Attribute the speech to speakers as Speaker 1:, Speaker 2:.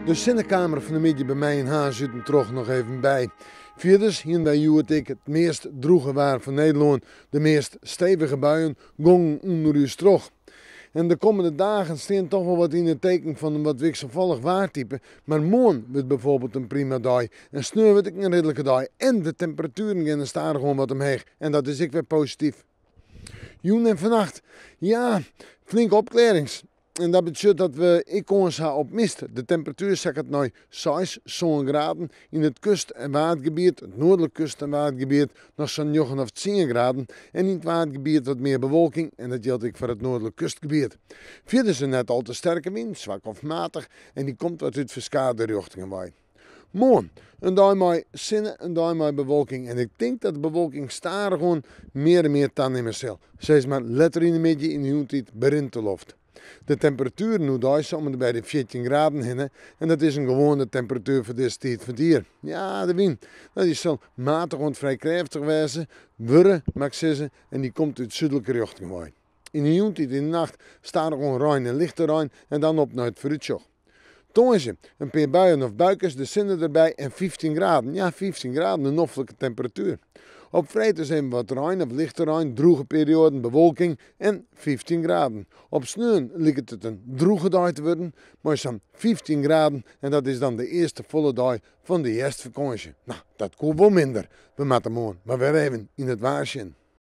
Speaker 1: De sinne kaam der fan 'e middei by my yn Harns út en troch noch even by. Fierders hiene wy hjoed ek it meast drûge waar fan Nederlân. De meast stevige buien gongen ûnder ús troch. En de kommende dagen stean toch wol wat yn it teken fan in wat wikselfallich waartype. Mar moarn wurdt bijvoorbeeld in prima dei en sneon wurdt ek in ridlike dei. En de temperatueren geane stadichoan wat omheech en dat is ek wer posityf. Jûn en fannacht, ja, flinke opklearrings. En dat betsjut dat we ek kâns ha op mist. De temperatuer sakket nei 6, 7 graden. Yn it kust- en waadgebiet, it noardlik kust- en waadgebiet, noch sa'n 9 of 10 graden. En yn it waadgebiet wat mear bewolking en dat jildt ek foar it noardlik kustgebiet. Fierders in net al te sterke wyn, swak of matich, en dy komt wat út ferskate rjochtingen wei. Moarn, in dei mei sinne, in dei mei bewolking en ik tink dat de bewolking stadichoan mear en mear tanimme sil. Sis mar letter yn de middei yn de jûntiid berint de loft. De temperatueren oerdeis om en by de 14 graden hinne en dat is in gewoane temperatuer foar dizze tiid fan it jier. Ja, de wyn, no, dy sil matich oant frij krêftich wêze, wurde, moat ik sizze, en dy komt út súdlike rjochting wei. Yn de jûntiid yn de nacht stadichoan rein en lichte rein en dan op nei it foarútsjoch. Tongersdei, in pear buien of buikes, de sinne derby en 15 graden. Ja, 15 graden, in noflike temperatuer. Op freed dus even wat rein of lichte rein, drûge perioaden, bewolking en 15 graden. Op sneon liket it in drûge dei te wurden, mei sa'n 15 graden en dat is dan de earste folle dei fan de hjerstfakânsje. No, dat koe wol minder. We moatte moarn mar wer even yn it waar sjen.